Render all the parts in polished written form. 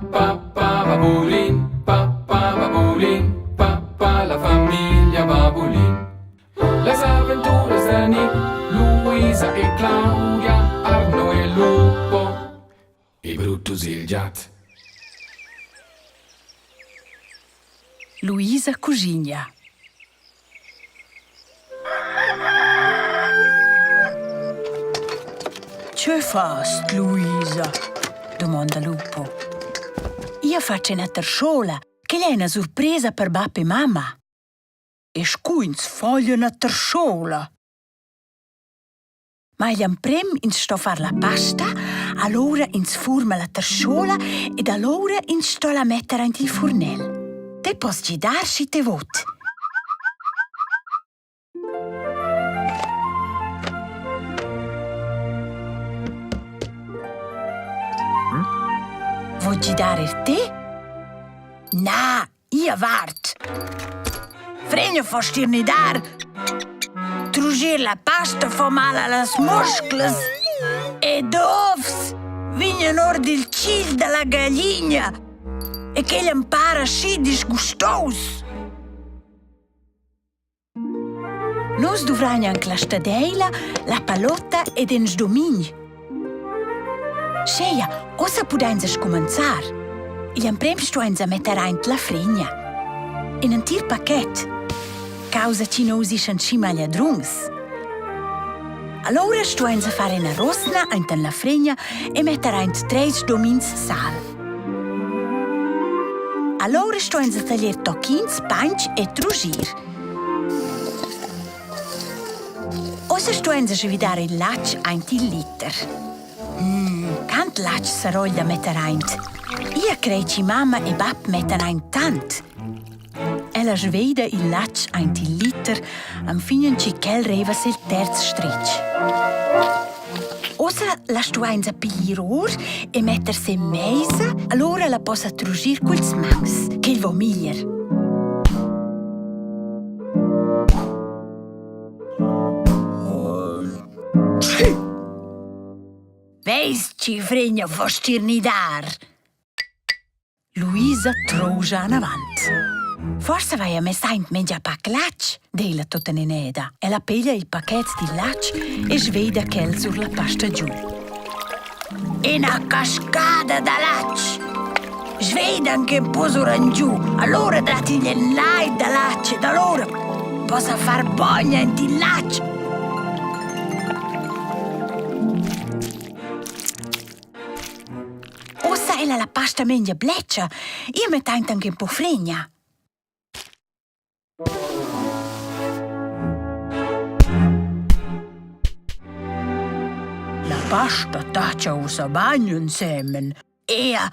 pa pa babulin, pa pa babulin, pa pa la famiglia babulin. Las aventuras da Nick, Luisa e Claudia, Arno e Lupo e Brutus il giat. Luisa cuschigna. Che fast, Luisa? dumonda Lupo. Io faccio ina terschola, che è una sorpresa per bap e mamma. E scu ins foglia una terschola? Ma igl emprem ins sto far la pasta, allura ins furma la terschola ed allura ins sto la metter aint il furnel. Te poss gidar schi te vot. Vuoi gidar er te? Na, Ia vart. Fregna fa stirnidar. Trugir la pasta fa mal allas musclas. Ed ovs vignan or dil tgil dalla gagligna e quel am para schi disgustos. Nus duvrain anc la stadeila, la palotta ed in sdomign. Scheia, ussa pudainsa scumenzar. Igl emprem stuainsa metter aint la fregna. In entir paquet. Causa chi nous ischan schi magliadruns. Alloura stuainsa far ina rosna ainten la fregna e metter aint treis domins sal. Alloura stuainsa taglier tochins, painch e trugir. Ussa stuainsa svidar il latg aint il liter. Mm, quant latg sarogl da metter aint? Ia crei chi mamma e bap mettan aint tant. Ella sveida il latg aint il liter enfin chi ch'el reiva sil terz stritg. Ussa la stuainsa piglier or e metter se meisa, allora la possa trugir culs mauns, ch'el vo miglier. Veis chi fregna vo stirnidar? Luisa troja anavant. Forsa vaia mess aint mengia pac latg, deila tuttenina. Ella piglia il paquet dil latg e sveida quel sur la pasta giu. Ina cascada da latg! Sveida anche un po sur giù, allora datti il lai da latg ed allora possa far bogna ent il latg. Ussa ella la pasta mengia bletscha. Io mettaint anche un po fregna. La pasta tacha ussa bagn ensemen. Ea,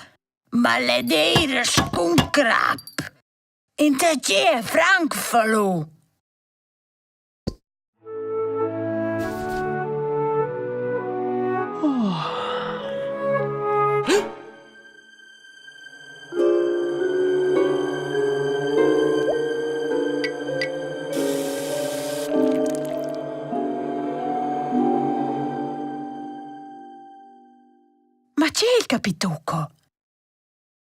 maledeira scun crap. Inta franc fallo. Ma c'è il capitucco?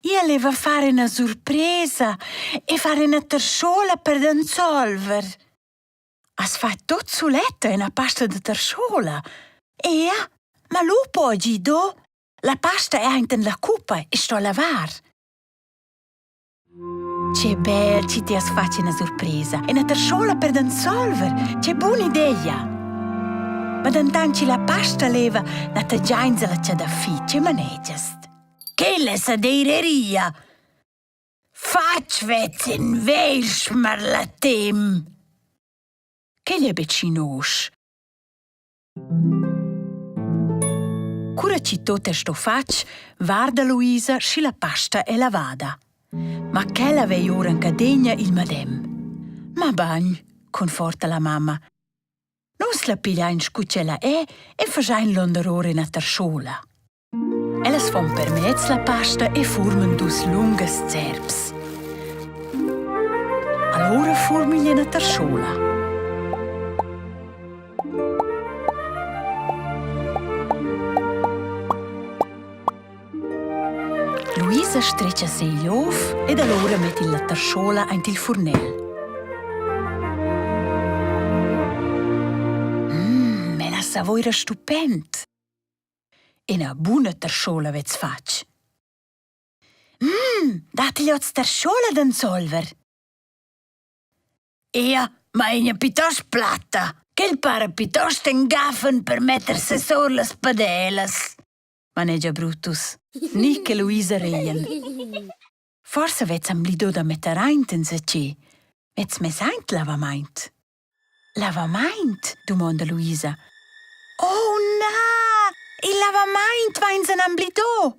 Ia leva far ina surpresa e far ina terschola per d'ensolver. As fa tut suletta ina pasta da terschola. Ea, ma lupo ha gido. La pasta è ainten la cuppa e sto lavar. Che bel chi ti has fatg ina surpresa. Ina terschola per d'ensolver. Che buna idea. Ma dentant chi la pasta leva, na te giainsa la cha da fi, che manegiast? Quella sa deireria. Fatg vez in vegl schmarlatem. Quel è betg nosch. Cura chi tot è sto fatg, varda Luisa schi la pasta è lavada. Ma quella vei ora in cadegna il madem. Ma bagn, conforta la mamma. Nus la pigliain scu ch'ella è e faschain londeror ina tarschola. Ellas fan permez la pasta e furman dus lungas zerps. Alura furmigl ina tarschola. Luisa stretga segl ov ed allura metti la tarschola aint il furnel. Mmm, ella savoira stupend. Ina buna tarschola vez fatg. Mmm, datti oz tarschola d'ensolver? Ia, ma egna piuttost platta. Quel para piuttost en gaffen per metter sesor las padelas. Manegia Brutus. Ni che Luisa reien. Forsa vez amblido da metter aint enzatgi. Vez mess aint lavamaint? Lavamaint? dumonda Luisa. Oh na! Il lavamaint vainsan amblido!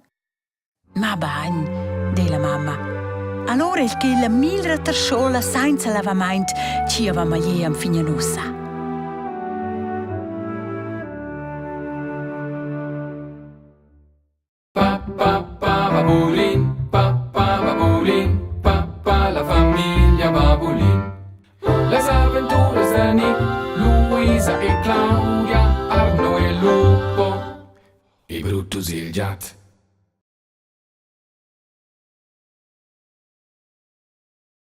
Ma bagn, di la mamma. Allora il che la miglra terschola sainza lavamaint chi ava maglié enfin ussa. Pa pa pa babulin, pa pa babulin, pa pa la famiglia Babulin. Las aventuras da Nick, Luisa e Claudia, Arno e Lupo e Brutus il giat.